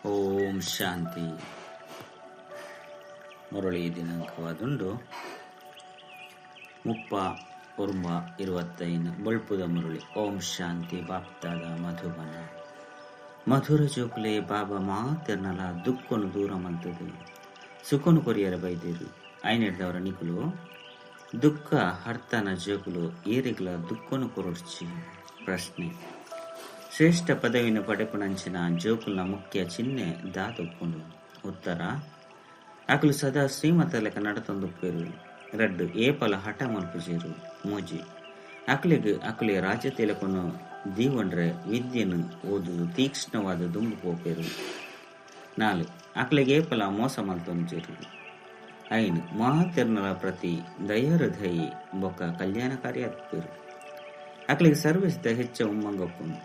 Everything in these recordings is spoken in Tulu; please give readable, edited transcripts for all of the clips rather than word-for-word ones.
ಓಂ ಶಾಂತಿ. ಮುರಳಿ ದಿನಾಂಕವಾದುಂಡು 30/9/25. ಬೊಳ್ಪುದ ಮುರಳಿ. ಓಂ ಶಾಂತಿ. ಬಾಪ್ತಾದ ಮಧುಬನ. ಮಧುರ ಜೋಕುಲೆ ಬಾಬಾ ಮಾತೆರ್ನಲ ದುಃಖನು ದೂರ ಮಂತದು ಸುಖನು ಕೊರಿಯರ ಬೈದೇರು. ಐನೆಡ್ದವರ ನಿಕುಲು ದುಃಖ ಹರ್ತನ ಜೋಕುಲು ಏರಿಗ್ಲ ದುಃಖನು ಕೊರೊಡ್ಚಿ. ಪ್ರಶ್ನೆ: ಶ್ರೇಷ್ಠ ಪದವಿನ ಪಡೆಪುನಂಚಿನ ಜೋಕುಲ್ನ ಮುಖ್ಯ ಚಿಹ್ನೆ ದಾದೊಪ್ಪುಂಡು. ಉತ್ತರ: ಅಕುಲು ಸದಾ ಶ್ರೀಮತ ಲೆಕ್ಕ ನಡತೊಂದುಪ್ಪೆರು. 2 ಏಪಲ ಹಠ ಮಲ್ಪುಜೆರು. 3 ಅಕುಲೆಗ್ ಅಕುಲೆ ರಾಜ್ಯ ತಿಲಕನು ದೀವೊಂಡ್ರೆ ವಿದ್ಯೆನು ಓದುದು ತೀಕ್ಷ್ಣವಾದ ದುಂಬು ಪೋಪೆರು. 4 ಅಕುಲೆಗ್ ಏಪಲ ಮೋಸ ಮಲ್ತೊಂಜೆರು. 5 ಮಾತೆರ್ನಲ ಪ್ರತಿ ದಯಾಹೃದಯಿ ಬೊಕ್ಕ ಕಲ್ಯಾಣಕಾರಿ ಆತ್ಪೆರು. ಅಕುಲೆಗ್ ಸರ್ವಿಸ್ದ ಹೆಚ್ಚ ಉಮ್ಮಂಗಪ್ಪುಂಡು.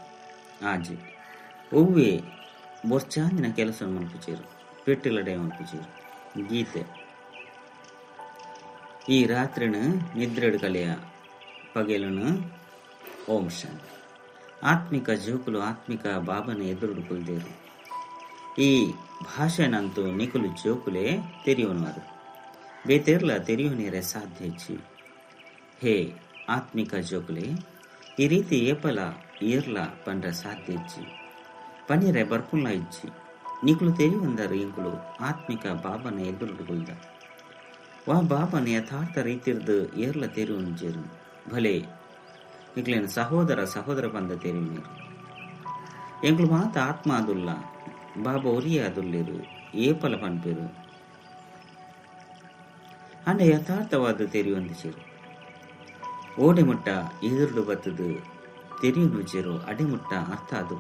6 ಒವ್ವೆ ಬೊರ್ಚಾಂದಿನ ಕೆಲಸ ಮಲ್ಪುಜೆರು, ಪೆಟ್ಟು ಲಡಾಯಿ ಮಲ್ಪುಜೆರು. ಗೀತೆ: ಈ ರಾತ್ರಿನು ನಿದ್ರೆಡ್ ಕಲೆಯ ಪಗೆಲುನು. ಓಂ ಶಾಂತಿ. ಆತ್ಮಿಕ ಜೋಕುಲು ಆತ್ಮಿಕ ಬಾಬನ ಎದುರುಡು ಕುಲ್ದೇರು. ಈ ಭಾಷೆನಂತೂ ನಿಕುಲು ಜೋಕುಲೇ ತೆರಿಯುವನವರು, ಬೇತೆರ್ಲ ತೆರಿಯುವನೇರೆ ಸಾಧ್ಯ ಇಜ್ಜಿ. ಹೇ ಆತ್ಮಿಕ ಜೋಕುಲೆ, ಈ ರೀತಿ ಏಪಲ ಏರ್ಲ ಪಂಡ್ರೆ ಸಾಧ್ಯ ಇಜ್ಜಿ, ಪನಿರೆ ಬರ್ಪುಲ್ಲ ಇಜ್ಜಿ. ನಿಕುಲು ತೆರಿಯುವಂದರು ಇಂಕುಲು ಆತ್ಮಿಕ ಬಾಬನ ಎದುರುಡು ಕುಲ್ದ. ವಾ ಬಾಬನ ಯಥಾರ್ಥ ರೀತಿರ್ದು ಏರ್ಲ ತೆರಿಯುಂಜೆರು. ಭಲೆ ನಿಕ್ಲೇನ ಸಹೋದರ ಸಹೋದರ ಬಂದ ತೆರಿಯುನೀರು. ಎಂಕುಲು ಮಾತ ಆತ್ಮ ಅದುಲ್ಲ, ಬಾಬಾ ಒರಿಯ ಅದುಲ್ಲೇರು ಏಪಲ ಪನ್ಪೆರು. ಅಂಡ ಯಥಾರ್ಥವಾದ ತೆರಿಯೊಂದಿಚೆರು. ಓಡೆ ಮುಟ್ಟ ಎದುರುಡು ಬತ್ತದು ತೆರಿಯುನುಜೆರು ಅಡೆಮುಟ್ಟ ಅರ್ಥ ಅದು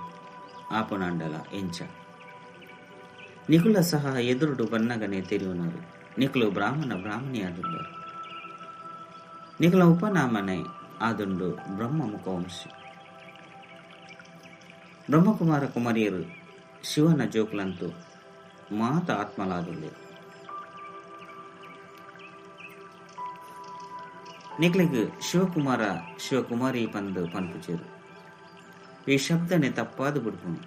ಆಪುನಾಂಡಲ ಎಂಚ. ನಿಕುಲ ಸಹ ಎದುರುಡು ಬನ್ನಗನೆ ತೆರಿಯುನರು. ನಿಕುಲು ಬ್ರಾಹ್ಮಣ ಬ್ರಾಹ್ಮಣಿ ಆದುಲ್ಲರು. ನಿಕುಲ ಉಪನಾಮನೆ ಆದುಂಡು ಬ್ರಹ್ಮ ಮುಖವಂಶಿ. ಬ್ರಹ್ಮಕುಮಾರ ಕುಮಾರಿಯರು ಶಿವನ ಜೋಕುಲಂತೂ ಮಾತ ಆತ್ಮಲಾದುಲ್ಲೇರು. ನಿಕ್ಲೆಗ್ ಶಿವಕುಮಾರ ಶಿವಕುಮಾರಿ ಪಂದ್ ಪನ್ಪುಜೆರು. ಈ ಶಬ್ದನೆ ತಪ್ಪಾದ ಬಿಡ್ಪುನು.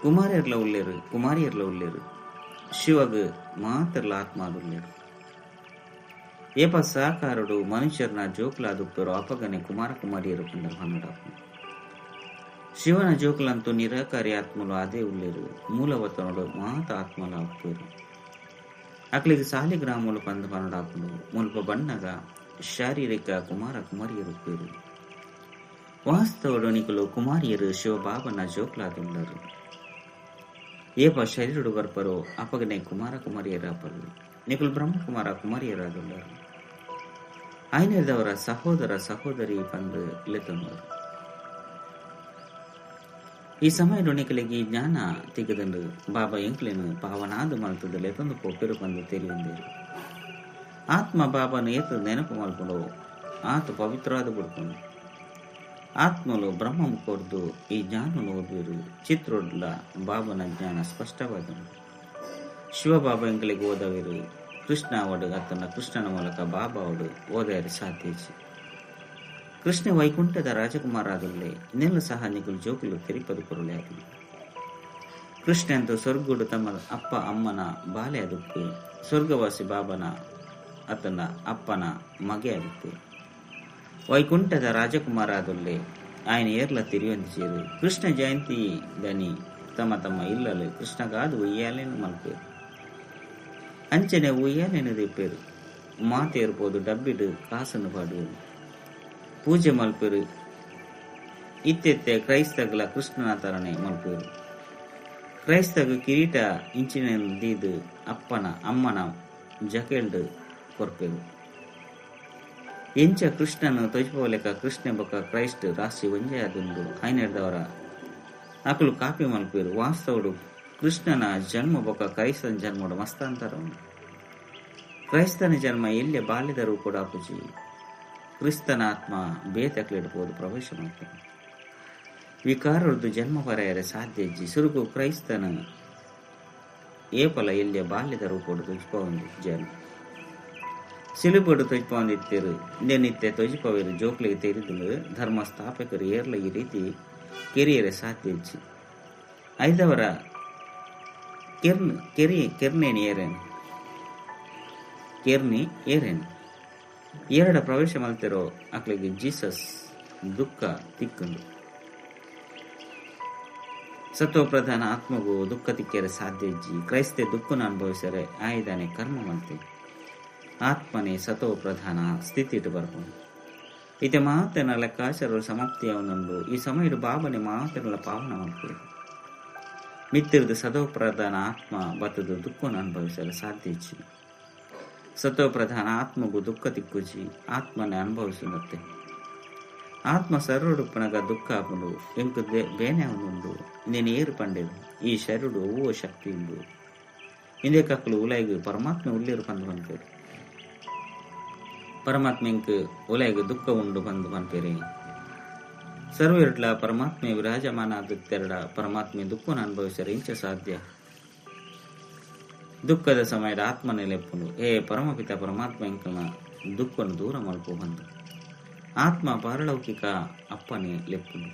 ಕುಮಾರಿಯರ್ಲ ಉಲ್ಲೇರು, ಕುಮಾರಿಯರ್ಲ ಉಲ್ಲೇರು, ಶಿವಗ್ ಮಾತ್ರಲ ಆತ್ಮಾದುಲ್ಲೇರು. ಏಪ ಸಾಕಾರುಡು ಮನುಷ್ಯರ್ನ ಜೋಕುಲಾದುಪ್ಪೆರು ಅಪಗನೆ ಕುಮಾರ ಕುಮಾರಿಯರು ಪಂದ ಪನ್ನಡಾಪುನು. ಶಿವನ ಜೋಕುಲಂತೂ ನಿರಾಕಾರಿ ಆತ್ಮಲು ಅದೇ ಉಲ್ಲೇರು. ಮೂಲವತನುಡು ಮಾತ ಆತ್ಮಲ ಉಪ್ಪೇರು. ಅಕ್ಲಿಗೆ ಸಾಲಿಗ್ರಾಮುಲು ಪಂದ ಪನ್ನಡಾಪುಂಡು. ಮುಲ್ಪ ಬಣ್ಣಗ ಶಾರೀರಿಕ ಕುಮಾರ ಕುಮಾರಿಯರು ಉಪ್ಪೇರು. ವಾಸ್ತವಡು ನಿಕುಲು ಕುಮಾರಿಯರು ಶಿವಬಾಬನ ಜೋಕುಲಾದುಲ್ಲರು. ಏಪ ಶರೀರುಡು ಬರ್ಪರು ಅಪಗನೆ ಕುಮಾರ ಕುಮಾರಿಯರಾಪರು. ನಿಕುಲು ಬ್ರಹ್ಮಕುಮಾರ ಕುಮಾರಿಯರಾದುಲ್ಲರು. ಐನದವರ ಸಹೋದರ ಸಹೋದರಿ ಪಂದು ಲೆತ್ತೊಂದರು. ಈ ಸಮಯಡು ನಿಕಲಿಗೆ ಜ್ಞಾನ ತಿಗದಂಡು ಬಾಬಾ ಎಂಕ್ಲೇನು ಪಾವನಾದು ಮಲ್ತದ ಲೆತ್ತೊಂದು ಪೋಪೆರು ಪಂದು ತೆರಿಯೊಂದೇರು. ಆತ್ಮ ಬಾಬಾನು ಏತು ನೆನಪು ಮಲ್ಪುಂಡು ಆತ ಪವಿತ್ರಾದ ಬಿಡ್ಕೊಂಡು. ಆತ್ಮಲು ಬ್ರಹ್ಮ ಮುಖೋರ್ದು ಈ ಜ್ಞಾನನು ಓದುವರು. ಚಿತ್ರೋಡ್ಲ ಬಾಬನ ಜ್ಞಾನ ಸ್ಪಷ್ಟವಾದ. ಶಿವಬಾಬಾ ಎಂಕಲಿಗೆ ಓದವಿರು. ಕೃಷ್ಣ ಅವಡು ಅತ್ತನ ಕೃಷ್ಣನ ಮೂಲಕ ಬಾಬಾ ಅವಡು ಓದಾಯರು ಸಾಧ್ಯ. ಕೃಷ್ಣ ವೈಕುಂಠದ ರಾಜಕುಮಾರ ಆದುಲ್ಲೆ. ಇನ್ನೆಲ್ಲ ಸಹ ನಿಕುಲು ಜೋಕುಲು ತೆರಿಪದು ಕೊರಲೆ ಆಗಲಿ. ಕೃಷ್ಣ ಅಂತೂ ಸ್ವರ್ಗುಡು ತಮ್ಮ ಅಪ್ಪ ಅಮ್ಮನ ಬಾಲೆ ಆದುಪ್ಪೆ. ಸ್ವರ್ಗವಾಸಿ ಬಾಬನ ಅತನ ಅಪ್ಪನ ಮಗೆ ಆದುಪ್ಪೆ. ವೈಕುಂಠದ ರಾಜಕುಮಾರ ಆದುಲ್ಲೆ. ఆయన ಏರ್ಲ ತಿರಿಯೊಂದಿಚೇರು. ಕೃಷ್ಣ ಜಯಂತಿ ದನಿ ತಮ್ಮ ತಮ್ಮ ಇಲ್ಲಲು ಕೃಷ್ಣಗಾದು ಉಯ್ಯಾಲೇನು ಮಲ್ಪೇರು. ಅಂಚನೆ ಉಯ್ಯಾಲೇನು ದಿಪ್ಪೇರು. ಮಾತೇರ್ಪೋದು ಡಬ್ಬಿಡು ಕಾಸನ್ನು ಪಾಡುವರು. ಪೂಜೆ ಮಲ್ಪೇರು. ಇತ್ತೆತ್ತೆ ಕ್ರೈಸ್ತಗಳ ಕೃಷ್ಣನ ತರನೆ ಮಲ್ಪೇರು. ಕ್ರೈಸ್ತಗ ಕಿರೀಟ ಇಂಚಿನ ದೀದು ಅಪ್ಪನ ಅಮ್ಮನ ಜಕೆಲ್ಡು ಕೊರ್ಪೇರು. ಎಂಚ ಕೃಷ್ಣನು ತೊಜ್ಪೋಲೆಕ ಕೃಷ್ಣ ಬೊಕ್ಕ ಕ್ರೈಸ್ಟ್ ರಾಶಿ ಒಂಜೆ ಆದುಂಡು. ಐನೆಡ್ದವರ ಅಕುಲು ಕಾಪಿ ಮಲ್ಪೇರು. ವಾಸ್ತವಡು ಕೃಷ್ಣನ ಜನ್ಮ ಬೊಕ್ಕ ಕ್ರೈಸ್ತನ ಜನ್ಮಡು ಮಸ್ತಾಂತರ ಉಂಡು. ಕ್ರೈಸ್ತನ ಜನ್ಮ ಎಲ್ಲೆ ಬಾಲ್ಯದ ರೂಪಡು ಆಪುಜಿ. ಕ್ರಿಸ್ತನ ಆತ್ಮ ಬೇತಕ್ಲೆಡ್ ಪೋದು ಪ್ರವೇಶ ಮಾಡ್ತಾನೆ. ವಿಕಾರದ್ದು ಜನ್ಮ ಪರ್ಯಾಯ ಸಾಧ್ಯ ಇಜ್ಜಿ. ಸುರುಕು ಕ್ರೈಸ್ತನ ಏಪಲ ಎಲ್ಯ ಬಾಲ್ಯದ ರೂಪಡು ತೊಜ್ಪವಂದು ಜನ ಸಿಲುಬಡು ತೊಜ್ಪವಂದಿತ್ತೇರು. ನಿತ್ಯ ತೊಜ್ಪವೇರು. ಜೋಕ್ಲಿಗೆ ತೆರಿದು ಧರ್ಮ ಸ್ಥಾಪಕರು ಏರ್ಲ ಈ ರೀತಿ ಕೆರಿಯರೆ ಸಾಧ್ಯ ಇಜ್ಜಿ. ಐದವರ ಕೆರ್ನೇನಿ ಏರೇನು ಕೆರ್ನಿ ಏರೇನು ಎರಡ ಪ್ರವೇಶ ಮಲ್ತಿರೋ ಅಕ್ಲಿಗೆ ಜೀಸಸ್ ದುಃಖ ತಿಕ್ಕುಂಡು. ಸತ್ವ ಪ್ರಧಾನ ಆತ್ಮಗೂ ದುಃಖ ತಿಕ್ಕರೆ ಸಾಧ್ಯ ಇಜ್ಜಿ. ಕ್ರೈಸ್ತೆ ದುಃಖನ ಅನುಭವಿಸರೆ ಆಯ್ದಾನೆ ಕರ್ಮ ಮಲ್ತೆ ಆತ್ಮನೇ ಸತ್ವ ಪ್ರಧಾನ ಸ್ಥಿತಿ ಇಟ್ಟು ಬರ್ಕೊಂಡು ಇತೆ ಮಾತನ ಲೆಕ್ಕಾಚಾರ ಸಮಾಪ್ತಿಯವನೊಂದು ಈ ಸಮಯಡು ಬಾಬನೆ ಮಾತನೆಲ್ಲ ಪಾವನ ಮಾಡ್ತೇವೆ. ಮಿತ್ತಿರದ ಸದೋ ಪ್ರಧಾನ ಆತ್ಮ ಬತ್ತದ ದುಃಖವನ್ನು ಅನುಭವಿಸಲು ಸಾಧ್ಯ ಇಚ್ಚಿ. ಸತ್ವ ಪ್ರಧಾನ ಆತ್ಮಗೂ ದುಃಖ ತಿಕ್ಕುಜಿ ಆತ್ಮನೇ ಅನುಭವಿಸುತ್ತೆ. ಆತ್ಮ ಸರ್ವಡುಪ್ಪನಗ ದುಃಖ ಆಪುಂಡು ಎಂಕು ಬೇನೆ ಅವನುಂಡು ನೀನು ಏರು ಪಂಡೇರು ಈ ಶರುಡು ಹೂವು ಶಕ್ತಿ ಉಂಡು ಇಂದೇ ಕಕ್ಕಲು ಉಲಾಯಿಗೆ ಪರಮಾತ್ಮ ಉಳ್ಳೇರು ಬಂದು ಪನ್ಪೇರು ಪರಮಾತ್ಮ ಎಂಕ್ ಉಲಾಯಿಗೆ ದುಃಖ ಉಂಡು ಬಂದು ಪನ್ಪೇರೆ. ಸರ್ವ ಇರಡ್ಲ ಪರಮಾತ್ಮೆ ವಿರಾಜಮಾನ ಆದುತ್ತೆರಡ ಪರಮಾತ್ಮೆ ದುಃಖವನ್ನು ಅನುಭವಿಸರೆ ಇಂಚ ಸಾಧ್ಯ. ದುಃಖದ ಸಮಯದ ಆತ್ಮನೆ ಲೆಪ್ಪುಂಡು ಏ ಪರಮಪಿತ ಪರಮಾತ್ಮ ಎಂಕಲ್ನ ದುಃಖವನ್ನು ದೂರ ಮಲ್ಪು ಬಂದು ಆತ್ಮ ಪಾರಲೌಕಿಕ ಅಪ್ಪನೆ ಲೆಪ್ಪುಂಡು.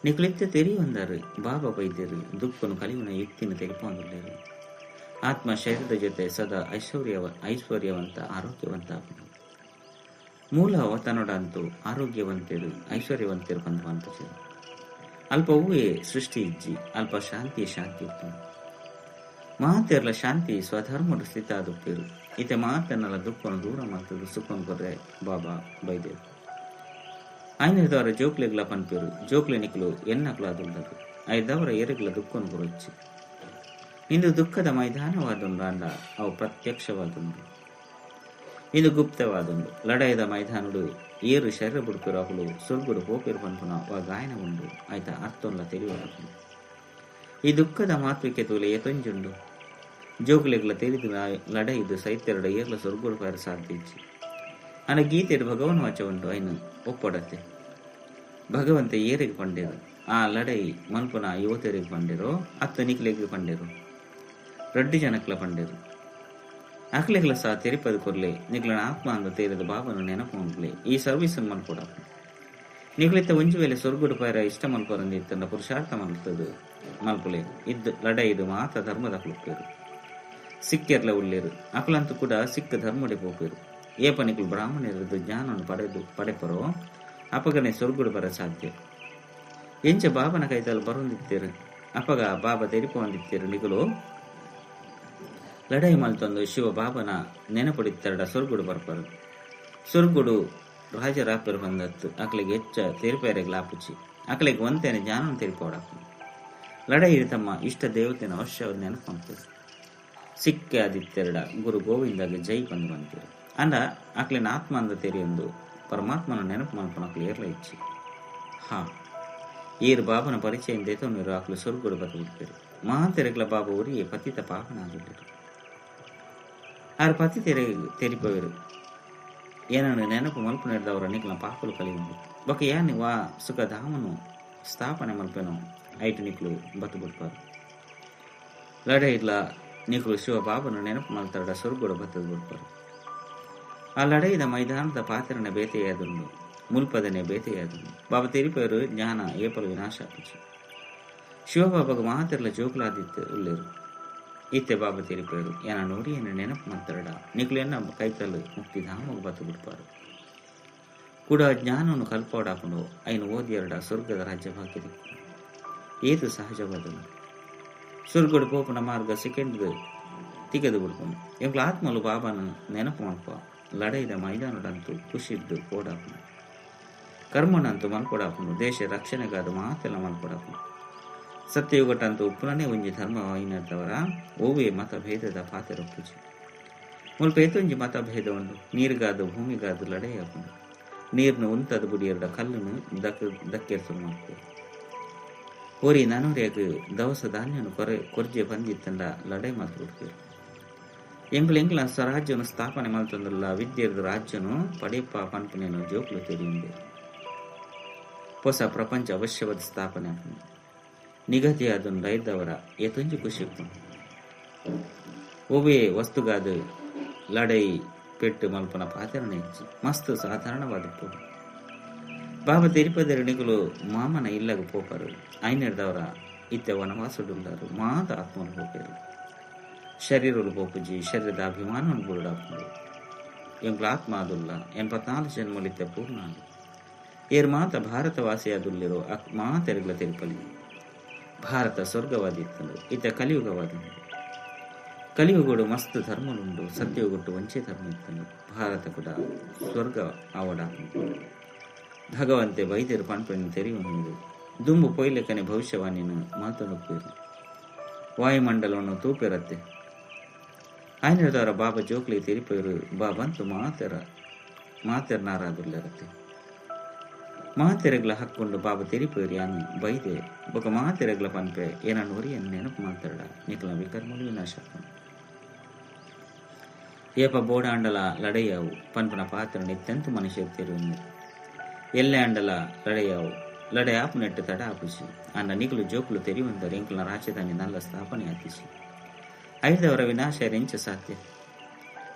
ನಿಕುಲಿತ್ಯ ತೆರಿಯೊಂದರು ಬಾಬಾ ವೈದ್ಯರು ದುಃಖನು ಕಲಿಯುವ ಯುಕ್ತಿನ ತೆಗೆದುಕೊಂಡಿಲ್ಲರು. ಆತ್ಮ ಶರೀರದ ಜೊತೆ ಸದಾ ಐಶ್ವರ್ಯವಂತ ಆರೋಗ್ಯವಂತ ಮೂಲ ವತನೊಡಂತೂ ಆರೋಗ್ಯವಂತರು ಐಶ್ವರ್ಯವಂತರು ಬಂದು ಬಂತು. ಅಲ್ಪ ಹೂವೇ ಸೃಷ್ಟಿ ಇಜ್ಜಿ ಅಲ್ಪ ಶಾಂತಿ ಶಾಂತಿ ಇತ್ತು ಮಾತೆರ್ಲ ಶಾಂತಿ ಸ್ವಧರ್ಮಡು ಸ್ಥಿತ ಆದುಪ್ಪೇರು. ಈತ ಮಾತನ್ನೆಲ್ಲ ದುಃಖವನ್ನು ದೂರ ಮಾಡ್ತದೆ ಸುಖವನ್ನು ಕೊರ್ರೆ ಬಾಬಾ ಬೈದೇರು. ಐನದವರ ಜೋಕ್ಲೆಗ್ಲ ಪನ್ಪೇರು ಜೋಕ್ಲೆ ನಿಕ್ಲು ಎನ್ನಕ್ಲು ಅದುಲ್ಲರು ಐದವರ ಎರೆಗ್ಲ ದುಃಖವನ್ನು ಕೊರೊಚ್ಚಿ. ಇಂದು ದುಃಖದ ಮೈದಾನವಾದುಂಡು ಅಂಡ ಅವು ಪ್ರತ್ಯಕ್ಷವಾದುಂಡು ಇದು ಗುಪ್ತವಾದುಂಡು. ಲಡಾಯದ ಮೈದಾನುಡು ಏರು ಶರೀರ ಬುಡ್ಪಿರು ಅಕುಲು ಸೊರ್ಗುಡು ಪೋಪಿರು ಪನ್ಪುನ ವಾ ಗಾಯನ ಉಂಡು ಆಯ್ತ ಅರ್ಥೊಲ್ಲ ತಿಳಿಯುವ. ಈ ದುಃಖದ ಮಾತ್ವಿಕೆ ತೂಲೆ ಏತೊಂಜುಂಡು ಜೋಕುಲೆಗ್ಲ ತೆರಿದು ಲಡೈದು ಸೈತ್ಯರಡ ಏರ್ಲ ಸೊರ್ಗುಡು ಪಾರ ಸಾಧ್ಯ ಇಜ್ಜಿ. ಅನ ಗೀತೆಡು ಭಗವನ್ ವಾಚ ಉಂಡು ಐನು ಒಪ್ಪಡತ್ತೆ ಭಗವಂತ ಏರಿಗೆ ಪಂಡೇರು ಆ ಲಡೈ ಮನ್ಪುನ ಯುವತರಿಗೆ ಪಂಡೇರೋ ಅತ್ತ ನಿಕ್ಲೆಗ್ ಪಂಡೇರು ರಡ್ಡಿ ಜನಕ್ಲ ಪಂಡೇರು ಅಕ್ಲೆಗ್ಲ ಸಹ ತೆರಿಪದ ಕೊರ್ಲೆ ನಿಕ್ಲನ ಆತ್ಮ ಅಂದ ತೇರಿದ ಬಾಬನು ನೆನಪು ಉಂಟ್ಲೆ ಈ ಸರ್ವೀಸ್ ಮಲ್ಪೊಡ. ನಿಕ್ಲಿತ್ತ ಒಂಜಿ ವೇಳೆ ಸೊರ್ಗುಡು ಪೈರ ಇಷ್ಟ ಮಲ್ಪರಂದು ಇತ್ತಂಡ ಪುರುಷಾರ್ಥ ಮಲ್ತದು ಮಲ್ಪುಲೆ ಇದ್ದು ಲಡೈದು ಮಾತ ಧರ್ಮದ ಅಕ್ಲುಪ್ಪೇರು ಸಿಕ್ಕೆರ್ಲ ಉಳ್ಳೇರು ಅಕ್ಲಂತೂ ಕೂಡ ಸಿಕ್ಕ ಧರ್ಮಡೆ ಪೋಪೇರು. ಏಪ ನಿಕ್ಲು ಬ್ರಾಹ್ಮಣರದ್ದು ಜ್ಞಾನವನ್ನು ಪಡೆದು ಪಡೆಪರೋ ಅಪಗನೆ ಸೊರ್ಗುಡು ಬರ ಸಾಧ್ಯ. ಎಂಚ ಬಾಬನ ಕೈತಲ್ ಬರೊಂದಿತ್ತೇರು ಅಪಗ ಬಾಬಾ ತೆರಿಪ ಹೊಂದಿತ್ತೇರು ನಿಗುಲು ಲಡಾಯಿ ಮಲ್ತೊಂದು ಶಿವ ಬಾಬನ ನೆನಪಡಿತ್ತೆರಡ ಸೊರ್ಗುಡು ಬರ್ಪರು. ಸೊರ್ಗುಡು ರಾಜರಾಪರು ಬಂದತ್ತು ಅಕ್ಲಿಗೆ ಹೆಚ್ಚ ತೆರಿಪೇರೆಗ್ಲ ಆಪುಚಿ ಅಕ್ಲಿಗೆ ಒಂತೇನೆ ಜ್ಞಾನ ತೆರಿಪೋಡಾಪು. ಲಡಾಯಿ ತಮ್ಮ ಇಷ್ಟ ದೇವತೆನ ಅವಶ್ಯ ನೆನಪು ಮಾಡ್ತಾರೆ. ಸಿಕ್ಕ ಆದಿತ್ಯರಡ ಗುರು ಗೋವಿಂದಗೆ ಜೈ ಬಂದು ಬಂತೀರು ಅಂಡ ಅಕ್ಲಿನ ಆತ್ಮ ಅಂದ ತೆರಿಯೊಂದು ಪರಮಾತ್ಮನ ನೆನಪು ಮಲ್ಪನ ಅಕ್ಲು ಏರ್ಲ ಇಚ್ಚಿ. ಹಾ ಏರು ಬಾಬನ ಪರಿಚಯ ದೇತೊಂದಿರು ಅಕ್ಲು ಸೊರ್ಗುಡು ಬದುಕುತ್ತೀರು ಮಹಾತೆರೆಗ್ಲ ಬಾಬಾ ಊರಿಗೆ ಪತಿತ ಪಾಪನಾಗಿದ್ದರು. ಆರು ಪತಿ ತೆರಿಪವರು ಏನನ್ನು ನೆನಪು ಮಲ್ಪು ನಡೆದವರ ನಿಕ್ಲ ಪಾಪಲು ಕಲಿಯುವುದು ಬೊಕ ಯಾನಿ ವಾ ಸುಖಧಾಮನು ಸ್ಥಾಪನೆ ಮಲ್ಪೆನೋ ಐಟು ನಿಕ್ಲು ಬತ್ತು ಬಿಡ್ಪಾರು. ಲಡೈಡ್ಲ ನಿಕ್ಲು ಶಿವ ಬಾಬನು ನೆನಪು ಮಲ್ತರಡ ಸೊರ್ಗುಡು ಬತ್ತದ ಬಿಡ್ಪಾರು. ಆ ಲಡೈದ ಮೈದಾನದ ಪಾತ್ರನ ಬೇತೆಯಾದುಂಡು ಮುಲ್ಪದನೆ ಬೇತೆಯಾದುಂಡು ಬಾಬಾ ತೆರಿಪವರು ಜ್ಞಾನ ಏಪಲು ವಿನಾಶ ಆಪುಜಿ. ಶಿವಬಾಬಾಗ ಮಾತೆರ್ಲ ಜೋಕ್ಲಾದಿತ್ತು ಉಳ್ಳೇರು ಇತ್ತೆ ಬಾಬಾ ತೆರಿಪೇರು ಏನ ನೋಡಿ ಏನ ನೆನಪು ಮಾಡ್ತಾರಡ ನಿಕ್ಲು ಎನ್ನ ಕೈತಲು ಮುಕ್ತಿಧಾಮಗ ಬತ್ತು ಬಿಡ್ಪಾರು. ಕೂಡ ಜ್ಞಾನವನ್ನು ಕಲ್ಪೋಡಾಕೊಂಡು ಐನು ಓದಿಯರಡ ಸ್ವರ್ಗದ ರಾಜ್ಯ ಭಾಗ್ಯ ಏತು ಸಹಜವಾದನು ಸ್ವರ್ಗಡು ಪೋಪನ ಮಾರ್ಗ ಸೆಕೆಂಡ್ ತಿಗದು ಬಿಡ್ಕೊಂಡು ಎಂಕ್ಲ ಆತ್ಮಲು ಬಾಬಾನ ನೆನಪು ಮಲ್ಪ ಲಡೈದ ಮೈದಾನಡಂತೂ ಖುಷಿದ್ದು ಪೋಡಾಪುನು ಕರ್ಮನಂತೂ ಮಲ್ಪೊಡಾಪುನು ದೇಶ ರಕ್ಷಣೆಗಾದ ಮಾತೆಲ್ಲ ಮಲ್ಪೊಡಾಪುನು. ಸತ್ಯಯುಗಟಂತೂ ಉಪ್ಪುನನೇ ಒಂಜಿ ಧರ್ಮ ಐನದವರ ಓವೇ ಮತಭೇದದ ಪಾತೆರೊಪ್ಪುಜಿ. ಮುಲ್ಪ ಏತೊಂಜಿ ಮತಭೇದ ಉಂಡು ನೀರುಗಾದು ಭೂಮಿಗಾದು ಲಡೈಯಾಪುಂಡು ನೀರ್ನು ಉಂತದ ಬುಡಿಯರ್ಡ ಕಲ್ಲುನು ದಕ್ಕೆರ್ಸಲು ಮಾಡ್ತೇವೆ. ಓರಿ ನನೊರಿಯಾಗ ದವಸ ಧಾನ್ಯನು ಕೊರ್ಜೆ ಬಂದಿತ್ತಂಡ ಲಡೈ ಮಾತು ಬಿಡ್ತೇವೆ. ಎಂಗ್ಲ ಎಂಗ್ಲ ಸ್ವರಾಜ್ಯನು ಸ್ಥಾಪನೆ ಮಲ್ತಂದ್ರಲ್ಲ ವಿದ್ಯೆರ್ದ ರಾಜ್ಯನು ಪಡೆಯಪ್ಪ ಪನ್ಪುನೇನು ಜೋಕ್ಲು ತೆರಿಯುಂದೆ. ಹೊಸ ಪ್ರಪಂಚ ಅವಶ್ಯವಾದ ಸ್ಥಾಪನೆ ಆಪುಂಡು. ನಿಗದಿಯಾದನ್ ರೈದವರ ಏತೊಂಜಿ ಖುಷಿ ಒಬ್ಬೇ ವಸ್ತುಗಾದ ಲಡೈ ಪೆಟ್ಟು ಮಲ್ಪನ ಪಾತ್ರನ ಹೆಚ್ಚಿ ಮಸ್ತ್ ಸಾಧಾರಣವಾದ ಪೋಡು. ಬಾಬಾ ತೆರಿಪದರು ನಿಕುಲು ಮಾಮನ ಇಲ್ಲಗ ಪೋಪರು ಐನೆರ್ದವರ ಇತ್ತೆ ವನವಾಸುಡುಲ್ಲರು ಮಾತ ಆತ್ಮಲು ಪೋಪೇರು ಶರೀರಲು ಪೋಪುಜಿ ಶರೀರದ ಅಭಿಮಾನವನ್ನು ಬುರುಡಾಪುಂಡು ಎಂಕ್ಲ ಆತ್ಮ ಅದುಲ್ಲ 84 ಜನ್ಮಲಿತ್ತೆ ಪೂರ್ಣಾಂಡು ಏರ್ ಮಾತ ಭಾರತವಾಸಿಯಾದುಲ್ಲಿರೋ ಮಾತೆರಗ್ಲ ತಿರುಪಲಿ ಭಾರತ ಸ್ವರ್ಗವಾದಿತ್ತಂದು ಇತ್ತ ಕಲಿಯುಗವಾದ ಕಲಿಯುಗಡು ಮಸ್ತ್ ಧರ್ಮಲುಂಡು ಸತ್ಯಯುಗಟ್ಟು ವಂಚೆ ಧರ್ಮ ಇತ್ತಂದು ಭಾರತ ಕೂಡ ಸ್ವರ್ಗ ಆವಡ ಭಗವಂತೆ ವೈದ್ಯರು ಪನ್ಪನ್ನು ತೆರೆಯುವುದು ದುಂಬು ಪೊಯ್ಲೆಕನೆ ಭವಿಷ್ಯವಾಣಿನ ಮಾತನುಪ್ಪೇರು ವಾಯುಮಂಡಲವನ್ನು ತೂಪೆರತ್ತೆ ಆಯ್ನದವರ ಬಾಬಾ ಜೋಕ್ಲಿ ತೆರಿಪೇರು ಬಾಬಂತು ಮಾತೆರ ಮಾತೆರ್ನಾರಾದುಲ್ಲರತ್ತೆ ಮಾತೆರೆಗ್ಲ ಹಾಕ್ಕೊಂಡು ಬಾಬಾ ತೆರಿಪೇರು ಯಾನು ಬೈದೆ ಬೊಕ ಮಾತೆರೆಗ್ಲ ಪನ್ಪೆ ಏನನ್ನು ಒರಿಯನ್ನು ನೆನಪು ಮಾತಾಡ ನಿಕ್ಲ ವಿಕರ್ಮಲು ವಿನಾಶ ಏಪ ಬೋಡಾಂಡಲ ಲಡೆಯಾವು ಪನ್ಪನ ಪಾತ್ರ ನಿತ್ಯಂತು ಮನುಷ್ಯ ತೆರುವುದು ಎಲ್ಲೆ ಅಂಡಲ ಲಡೆಯಾವು ಲಡೆ ಆಪು ನೆಟ್ಟು ತಡ ಆಪುಜಿ ಅಂಡ ನಿಕಲು ಜೋಕುಲು ತೆರಿಯುವಂತ ಎಂಕುಲ ರಾಜಧಾನಿ ನಲ್ಲ ಸ್ಥಾಪನೆ ಆತಿಜಿ ಐದವರ ವಿನಾಶ ರೆಂಚ ಸಾಧ್ಯ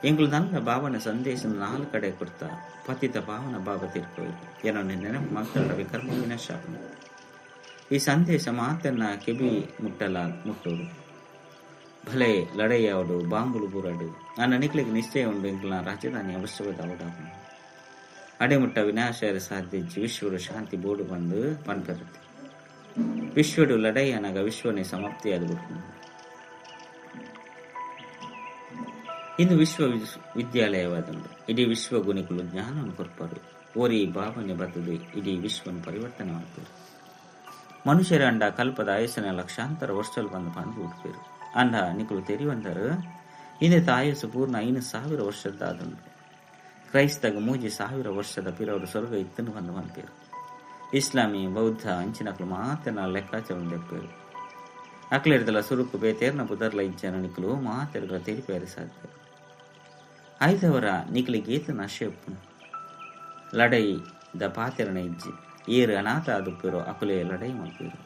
ಎಂಕುಲು ನಲ್ಲ ಭಾವನ ಸಂದೇಶ ನಾಲ್ಕು ಕಡೆ ಕೊಡ್ತಾ ಪತಿತ ಭಾವನ ಬಾಬಾ ತೀರ್ಪೋರು ಏನೋ ನೆನಪು ಮಾತಾಡ ವಿಕರ್ಮ ವಿನಾಶ ಈ ಸಂದೇಶ ಮಾತನ್ನ ಕೆಬಿ ಮುಟ್ಟಲ ಮುಟ್ಟೋಡು ಭಲೆ ಲಡೆಯಾವಡು ಬಾಂಬುಲು ಬುರಡು ನನ್ನ ನಿಕ್ಲಿಗೆ ನಿಶ್ಚಯ ಉಂಡು ಎಂಕುಲ ರಾಜಧಾನಿ ಅವಶ್ಯವಾದ ಅವಡಾಪು ಅಡೆಮುಟ್ಟ ವಿನಾಶ ಸಾಧ್ಯ ವಿಶ್ವರು ಶಾಂತಿ ಬೋಡು ಬಂದು ಪನ್ಪೆರುತ್ತೆ ವಿಶ್ವಡು ಲಡೈ ಅನಗ ವಿಶ್ವನೇ ಸಮಾಪ್ತಿಯಾದ ಬಿಟ್ಟು ಇಂದು ವಿಶ್ವ ವಿದ್ಯಾಲಯವಾದಂಡು ಇಡೀ ವಿಶ್ವ ಗುಣಿಗಳು ಜ್ಞಾನವನ್ನು ಕೊರ್ಪರು ಓರಿ ಭಾವನೆ ಬರ್ತದೆ ಇಡೀ ವಿಶ್ವನ ಪರಿವರ್ತನೆ ಮಾಡ್ತಾರೆ ಮನುಷ್ಯರ ಅಂಡ ಕಲ್ಪದ ಆಯಸ್ಸಿನ ಲಕ್ಷಾಂತರ ವರ್ಷలు ಬಂದು ಪಂದು ಹುಡ್ಪೇರು ಅಂಡ ನಿಕುಲು ತೆರಿವಂದರು ಹಿಂದೆ ಆಯಸ್ಸು ಪೂರ್ಣ 5,000 ವರ್ಷದ್ದಾದಂಡು ಕ್ರೈಸ್ತಗ 3,000 ವರ್ಷದ ಪಿರವರು ಸ್ವರ್ಗ ಇತ್ತನ್ನು ಬಂದು ಬಂಪೇರು ಇಸ್ಲಾಮಿ ಬೌದ್ಧ ಅಂಚಿನಕ್ಲು ಮಾತನ ಲೆಕ್ಕಾಚಾರ ದೆಪ್ಪೇರು ಅಕ್ಲೆರ್ದಲ ಸುರುಕು ಬೇತೇರ್ನ ಪುದರ್ಲ ಇಜ್ಜನ ನಿಕಲು ಮಾತೆರ್ಗಳ ತೆರಿಪೇರೆ ಸಾಧ್ಯ ಐದವರ ನಿಕಲಿಗೆ ಏತ ನಶೆಪ್ಪು ಲಡೈ the ಪಾತೆರಣ ಇಜ್ಜಿ ಏರು ಅನಾಥ ಆದುಪ್ಪೇರೋ ಅಕುಲೆ ಲಡೈ ಮಲ್ಪೇರು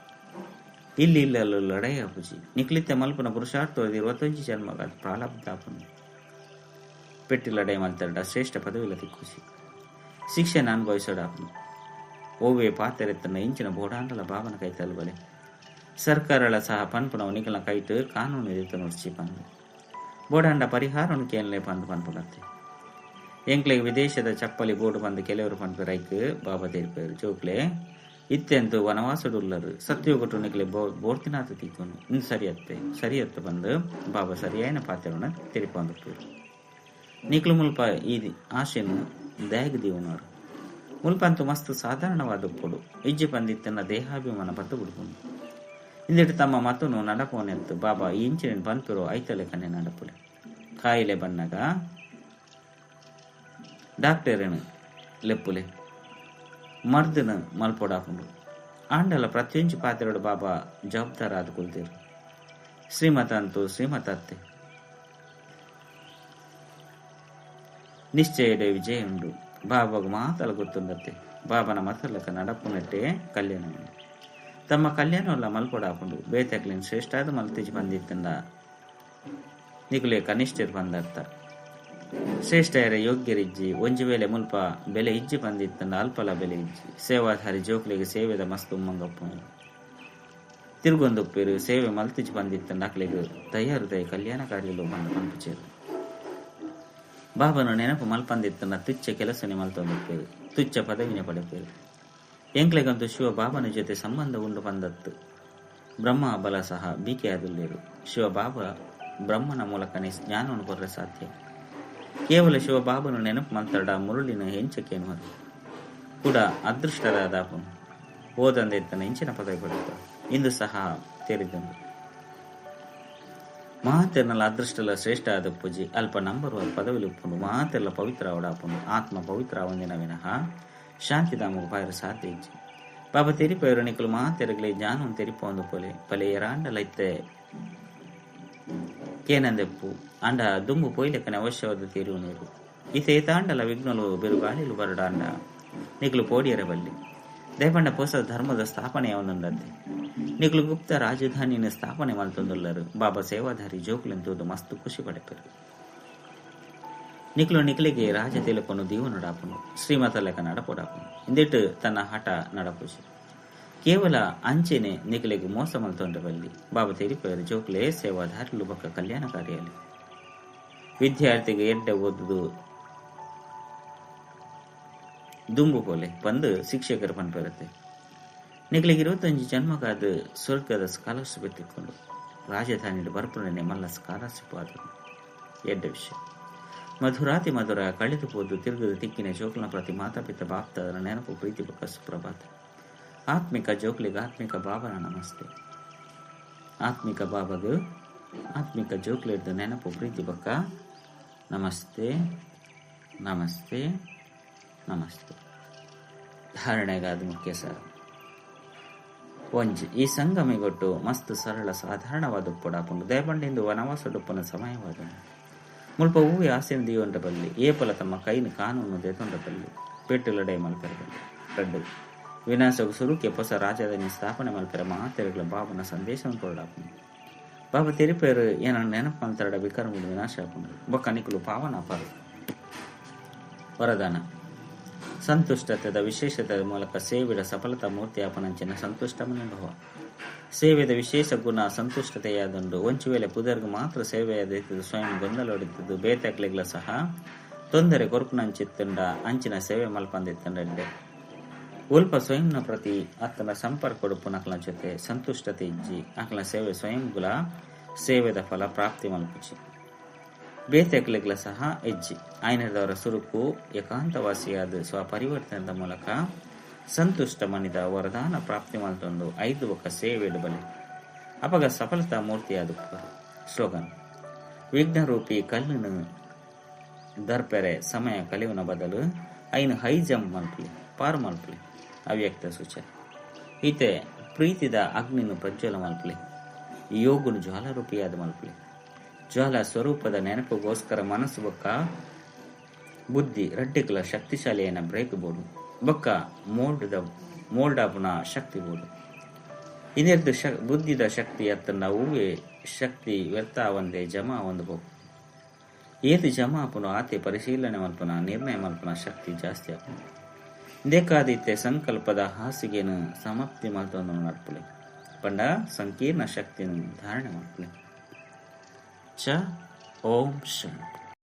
ಇಲ್ಲಿ ಇಲ್ಲಲ್ಲೂ ಲಡೈ ಅಪುಜಿ ನಿಕ್ಲಿತ್ತೆ ಮಲ್ಪನ ಪುರುಷಾರ್ಥ 25 ಜನ್ಮಗ ಪ್ರಾಲಬ್ಧ ಪೆಟ್ಟಿ ಲಡೈ ಮಲ್ತರಡ ಶ್ರೇಷ್ಠ ಪದವಿಲ ತಿಕ್ಕುಸಿ ಶಿಕ್ಷೆನ ಅನುಭವಿಸೋಡಾಪನು ಓವೇ ಪಾತೆರೆತ್ತನ ಇಂಚಿನ ಬೋಡಾಂಡಲ ಭಾವನ ಕೈ ತಲುಬಲೆ ಸರ್ಕಾರಳ ಸಹ ಪನ್ಪುನವು ನಿಕಲ ಕೈಟು ಕಾನೂನು ಎದುರು ನೋಡ್ಚಿ ಪಂದು ಬೋಡಾಂಡ ಪರಿಹಾರನು ಕೇಳಲೆ ಪಂದು ಪನ್ಪುಲತ್ತೆ ಎಂಕ್ಲೆಗ್ ವಿದೇಶದ ಚಪ್ಪಲಿ ಬೋಡು ಬಂದು ಕೆಲವರು ಪನ್ಪೆರೈಕ್ ಬಾಬಾ ತೀರ್ಪೇರು ಜೋಕ್ಲೆ ಇತ್ತೆಂತು ವನವಾಸಡುಲ್ಲರು ಸತ್ಯೋಗಟು ನಿಕ್ಲೆ ಬೋರ್ತಿನಾಥ ತಿಕ್ಕೋನು ಇನ್ನು ಸರಿಯತ್ತೆ ಸರಿಯತ್ತು ಬಂದು ಬಾಬಾ ಸರಿಯಾಯನ ಪಾತ್ರವನ್ನು ತಿರುಪಂದುಪ್ಪೇರು ನಿಕ್ಲು ಮುಲ್ಪ ಈ ಆಶೆನು ದ್ಯಾಗ್ ದೀವನವರು ಮುಲ್ಪಂತು ಮಸ್ತ್ ಸಾಧಾರಣವಾದ ಉಪ್ಪುಡು ಇಜ್ಜಿ ಪಂದಿತ್ತನ್ನ ದೇಹಾಭಿಮಾನ ಪತ್ತು ಬಿಡ್ಕೊಂಡು ಇಂದಿಟ್ಟು ತಮ್ಮ ಮತನು ನಡಪೋನೆತ್ತು ಬಾಬಾ ಈ ಇಂಚಿನ ಪನ್ಪಿರೋ ಐತಲೆ ಕಣ್ಣೆ ನಡಪುಲೆ ಕಾಯಿಲೆ ಬನ್ನಗ ಡಾಕ್ಟರೇನು ಲೆಪ್ಪುಲೆ ಮರ್ದನ ಮಲ್ಪೊಡಾಪುಂಡು ಆಂಡಲ ಪ್ರತಿಯೊಂಜಿ ಪಾತ್ರೆಡು ಬಾಬಾ ಜವಾಬ್ದಾರ ಆದ ಕುಲ್ತೇರು ಶ್ರೀಮತ ಅಂತೂ ಶ್ರೀಮತ ಅತ್ತೆ ನಿಶ್ಚಯಡೆ ವಿಜಯ ಉಂಡು ಬಾಬಾಗ ಮಾತಲ ಗೊತ್ತುಂಡತ್ತೆ ಬಾಬನ ಮತಲಕ ನಡಪುನಟ್ಟೆ ಕಲ್ಯಾಣ ಉಂಡು ತಮ್ಮ ಕಲ್ಯಾಣವಲ್ಲ ಮಲ್ಪೊಡಾಪುಂಡು ಬೇತಕ್ಲಿನ್ ಶ್ರೇಷ್ಠಾದ ಮಲ್ತಿಜಿ ಬಂದಿತ್ತಂದ ನಿಕುಲೆ ಕನಿಷ್ಠರು ಬಂದರ್ಥ ಶ್ರೇಷ್ಠಯರ ಯೋಗ್ಯರಿಜ್ಜಿ ಒಂಜಿ ವೇಳೆ ಮುಲ್ಪ ಬೆಲೆ ಇಜ್ಜಿ ಬಂದಿತ್ತಂದ ಅಲ್ಪಲ ಬೆಲೆ ಇಜ್ಜಿ ಸೇವಾಧಾರಿ ಜೋಕ್ಲಿಗೆ ಸೇವೆದ ಮಸ್ತ್ ಉಮ್ಮಂಗಪ್ಪು ತಿರುಗೊಂದುಪ್ಪೇರು ಸೇವೆ ಮಲ್ತಿಜಿ ಬಂದಿತ್ತಂದ ಅಕ್ಲಿಗೆ ತಯಾರುದಯ ಕಲ್ಯಾಣ ಕಾರ್ಯಲು ಬಂದು ಪಂಪುಚೇರು ಬಾಬನು ನೆನಪು ಮಲ್ಪಂದಿತ್ತಂದ ತುಚ್ಛ ಕೆಲಸನೆ ಮಲ್ತೊಂದುಪ್ಪೇರು ತುಚ್ಛ ಪದವಿನ ಪಡೆಪೇರು ಎಂಕ್ಲೆಗಂತೂ ಶಿವ ಬಾಬನ ಜೊತೆ ಸಂಬಂಧ ಉಂಡು ಬಂದತ್ತು ಬ್ರಹ್ಮ ಬಲ ಸಹ ಬೀಕೆ ಆದುಲ್ಲೇರು ಶಿವ ಬಾಬಾ ಬ್ರಹ್ಮನ ಮೂಲಕನೇ ಜ್ಞಾನವನ್ನು ಕೊರರೆ ಸಾಧ್ಯ ಕೇವಲ ಶಿವಬಾಬನು ನೆನಪು ಮಂತಡ ಮುರುಳಿನ ಹೆಂಚಕೇನುವರು ಕೂಡ ಅದೃಷ್ಟರಾದಾಪನು ಓದಂದೆತ್ತನ ಇಂಚಿನ ಪದವಿ ಪಡೆದ ಇಂದು ಸಹ ತೇರಿದ್ದನು ಮಾತೆರ್ನಲ ಅದೃಷ್ಟಲ ಶ್ರೇಷ್ಠ ಆದ ಪೂಜಿ ಅಲ್ಪ ನಂಬರ್ ಪದವಿಲಿ ಉಪ್ಪುಂಡು ಮಾತೆಲ್ಲ ಪವಿತ್ರ ಅವಡಾಪುಂಡು ಆತ್ಮ ಪವಿತ್ರ ಒಂದಿನ ವಿನಃ ಶಾಂತಿಧಾಮకు ಪಾಯರ ಸಾಧ್ಯ ಇಜ್ಜಿ ಬಾಬಾ ತೆರಿಪೈರು ನಿಕಲು ಮಾತೆರಗಲಿ ಜ್ಞಾನವನ್ನು ತೆರಿಪೊಂದು ಪೊಲೆ ಪಲೆ ಎರಾಂಡಲೈತೆ ಕೇನಂದೆಪ್ಪು ಅಂಡ ದುಂಬು ಪೊಯ್ಲೆಕ್ಕನೆ ಅವಶ್ಯವಾದ ತೀರುವನೇರು ಇತೆ ತಾಂಡಲ ವಿಘ್ನಲು ಬಿರುಗಾಳಿಲು ಬರಡಾಂಡ ನಿಕಲು ಪೋಡಿಯರ ಬಲ್ಲಿ ದೇಪಂಡ ಪೊಸ ಧರ್ಮದ ಸ್ಥಾಪನೆ ಒಂದುಂಡಂತೆ ನಿಕಲು ಗುಪ್ತ ರಾಜಧಾನಿನ ಸ್ಥಾಪನೆ ಮಲ್ತೊಂದುಲ್ಲರು ಬಾಬಾ ಸೇವಾಧಾರಿ ಜೋಕುಲೆಂತೂದು ಮಸ್ತ್ ಖುಷಿ ಪಡೆಪರು. ನಿಕ್ಲು ನಿಕ್ಲೆಗೆ ರಾಜ ತಿಲಕನು ದೀವನೊಡಾಪುಂಡು ಶ್ರೀಮತ ಲೆಕ್ಕ ನಡಪೊಡಾಪುಂಡು ಇಂದೆಟ್ ತನ್ನ ಹಠ ನಡಪುಜಿ ಕೇವಲ ಅಂಚೆನೆ ನಿಕ್ಲೆಗ್ ಮೋಸ ಮಲ್ತೊಂಡ ಬಲ್ಲಿ ಬಾಬಾ ತೆರಿಪೆರ್ ಜೋಕ್ಲೆ ಸೇವಾಧಾರಿಲು ಬೊಕ್ಕ ಕಲ್ಯಾಣಕಾರಿಯಾಲಿ ವಿದ್ಯಾರ್ಥಿಗ್ ಎಡ್ಡೆ ಓದುದು ದುಂಬು ಪೋಲೆ ಪಂದ್ ಶಿಕ್ಷಕರು ಪನ್ಪೆರತೆ ನಿಕ್ಲೆಗ್ ಇರುವತ್ತೊಂಜಿ ಜನ್ಮಗಾದ್ ಸ್ವರ್ಗದ ಸ್ಕಾಲರ್ಶಿಪ್ ತಿಕ್ಕುಂಡು ರಾಜಧಾನಿಡ್ ಬರ್ಪುನನೆ ಮಲ್ಲ ಸ್ಕಾಲರ್ಶಿಪ್ ಆದುಂಡು ಎಡ್ಡೆ ವಿಷಯ ಮಧುರಾತಿ ಮಧುರ ಕಳೆದು ಪೋದು ತಿರುಗದು ತಿಕ್ಕಿನ ಜೋಕ್ಲನ ಪ್ರತಿ ಮಾತಾಪಿತ ಬಾಪ್ತಾದರ ನೆನಪು ಪ್ರೀತಿ ಬೊಕ್ಕ ಸುಪ್ರಭಾತ ಆತ್ಮಿಕ ಜೋಕ್ಲಿಗ್ ಆತ್ಮಿಕ ಬಾಬನ ನಮಸ್ತೆ ಆತ್ಮಿಕ ಬಾಬಗ್ ಆತ್ಮಿಕ ಜೋಕ್ಲೆಡ್ದ್ ನೆನಪು ಪ್ರೀತಿ ಬೊಕ್ಕ ನಮಸ್ತೆ ನಮಸ್ತೆ ನಮಸ್ತೆ ಧಾರಣೆಗಾದ್ ಮುಖ್ಯ ಸಾರ ಒಂಜಿ ಈ ಸಂಗಮಿಗೊಟ್ಟು ಮಸ್ತ್ ಸರಳ ಸಾಧಾರಣವಾದ್ ಉಪ್ಪೊಡಾಪುಂಡು ದಾಯೆಪಂಡ ಇಂದು ವನವಾಸೊಡುಪ್ಪುನ ಸಮಯವಾದುಂಡು ಮುಲ್ಪ ಒವ್ವೆ ಆಸೆನ್ ದೀವೊಂಡ ಬಲ್ಲಿ ಏಪಲ ತಮ್ಮ ಕೈನ್ ಕಾನೂನು ದೆತೊಂಡ ಬಲ್ಲಿ ಪೆಟ್ಟ್ ಲಡಾಯಿ ಮಲ್ಪೆರೆ ಬಲ್ಲಿ ರಡ್ಡ್ ವಿನಾಶಗ್ ಸುರುಕೆ ಪೊಸ ರಾಜಧಾನಿ ಸ್ಥಾಪನೆ ಮಲ್ಪೆರೆ ಮಾತೆರೆಗ್ಲ ಬಾಬನ ಸಂದೇಶನ್ ಕೊರೊಡಾಪುಂಡು ಬಾಬಾ ತೆರಿಪೆರ್ ಎನನ್ ನೆನಪು ಮಲ್ತರಡ ವಿಕರ್ಮಲು ವಿನಾಶ ಆಪುಂಡು ಬೊಕ್ಕ ನಿಕುಲು ಪಾವನ ಆಪರ್ ವರದಾನ ಸಂತುಷ್ಟತೆದ ವಿಶೇಷತೆದ ಮೂಲಕ ಸೇವೆದ ಸಫಲತಾ ಮೂರ್ತಿ ಆಪುನಂಚಿನ ಸಂತುಷ್ಟಮನೆ ಭವ ಸೇವೆದ ವಿಶೇಷ ಗುಣ ಸಂತುಷ್ಟತೆಯಾದುಂಡು ಒಂಚಿ ವೇಳೆ ಪುದರ್ಗ್ ಮಾತ್ರ ಸೇವೆಯಾದ್ ಇತ್ತುದ್ ಸ್ವಯಂ ಗೊಂದಲೊಡಿತ್ತುದ್ ಬೇತೆಕ್ಲೆಗ್ಲ ಸಹ ತೊಂದರೆ ಕೊರ್ಪುನಂಚಿತ್ತುಂಡ ಅಂಚಿನ ಸೇವೆ ಮಲ್ಪಂದಿತ್ತುಂಡ ಎಡ್ಡೆ ಒಲ್ಪ ಸ್ವಯಂನ ಪ್ರತಿ ಅತ್ತಂಡ ಸಂಪರ್ಕೊಡುಪ್ಪುನಕ್ಲೆನ ಜೊತೆ ಸಂತುಷ್ಟತೆ ಇಜ್ಜಿ ಅಕ್ಲೆನ ಸೇವೆ ಸ್ವಯಂಗುಲ ಸೇವೆದ ಫಲ ಪ್ರಾಪ್ತಿ ಮಲ್ಪುಜಿ ಬೇತೆಕ್ಲೆಗ್ಲ ಸಹ ಇಜ್ಜಿ ಆಯಿನೆಡ್ದಾವರ ಸುರುಕು ಏಕಾಂತವಾಸಿಯಾದ್ ಸ್ವಪರಿವರ್ತನೆದ ಮೂಲಕ ಸಂತುಷ್ಟ ಮನಿದ ವರದಾನ ಪ್ರಾಪ್ತಿ ಮಲ್ತೊಂದು ಐದು ಬೊಕ್ಕ ಸೇವೆಡ್ ಬಲೆ ಅಪಗ ಸಫಲತಾ ಮೂರ್ತಿಯಾದುಪ್ಪುವ ಸ್ಲೋಗನ್ ವಿಘ್ನರೂಪಿ ಕಲ್ಲುನು ದರ್ಪೆರೆ ಸಮಯ ಕಲಿಯುನ ಬದಲು ಐನ್ ಹೈ ಜಂಪ್ ಮಲ್ಪುಲೆ ಪಾರ್ ಮಲ್ಪುಲೆ ಅವ್ಯಕ್ತ ಸೂಚನೆ ಇತ್ತೆ ಪ್ರೀತಿದ ಅಗ್ನಿನ್ ಪ್ರಜ್ವಲ ಮಲ್ಪುಲೆ ಯೋಗನ್ ಜ್ವಾಲಾರೂಪಿಯಾದ್ ಮಲ್ಪುಲೆ ಜ್ವಾಲಾ ಸ್ವರೂಪದ ನೆನಪುಗೋಸ್ಕರ ಮನಸ್ಸು ಬೊಕ್ಕ ಬುದ್ಧಿ ರಡ್ಡೆಗ್ಲ ಶಕ್ತಿಶಾಲಿಯಾಯಿನ ಬ್ರೇಕ್ ಬೋಡು ಬೊಕ್ಕ ಮೋಲ್ಡ್ ಮೋಲ್ಡ್ ಆಪುನ ಶಕ್ತಿ ಬೋಡು ಇಂದೆರ್ದ್ ಬುದ್ಧಿದ ಶಕ್ತಿ ಅತ್ತಂಡ ಒವ್ವೆ ಶಕ್ತಿ ವ್ಯರ್ಥ ಆವಂದೆ ಜಮಾ ಆವೊಂದು ಪೋಪುಂಡು ಏತ್ ಜಮಾ ಆಪುಂಡು ಆತೆ ಪರಿಶೀಲನೆ ಮಲ್ಪುನ ನಿರ್ಣಯ ಮಲ್ಪುನ ಶಕ್ತಿ ಜಾಸ್ತಿ ಆಪುಂಡು ಇಂದೆಕಾದ್ ಇತ್ತೆ ಸಂಕಲ್ಪದ ಹಾಸಿಗೆನ್ ಸಮಾಪ್ತಿ ಮಲ್ತೊಂದು ನಡಪುಲೆ ಪಂಡ ಸಂಕೀರ್ಣ ಶಕ್ತಿನ್ ಧಾರಣೆ ಮಲ್ಪುಲೆ. ಚ ಓಂ ಶಾಂತಿ.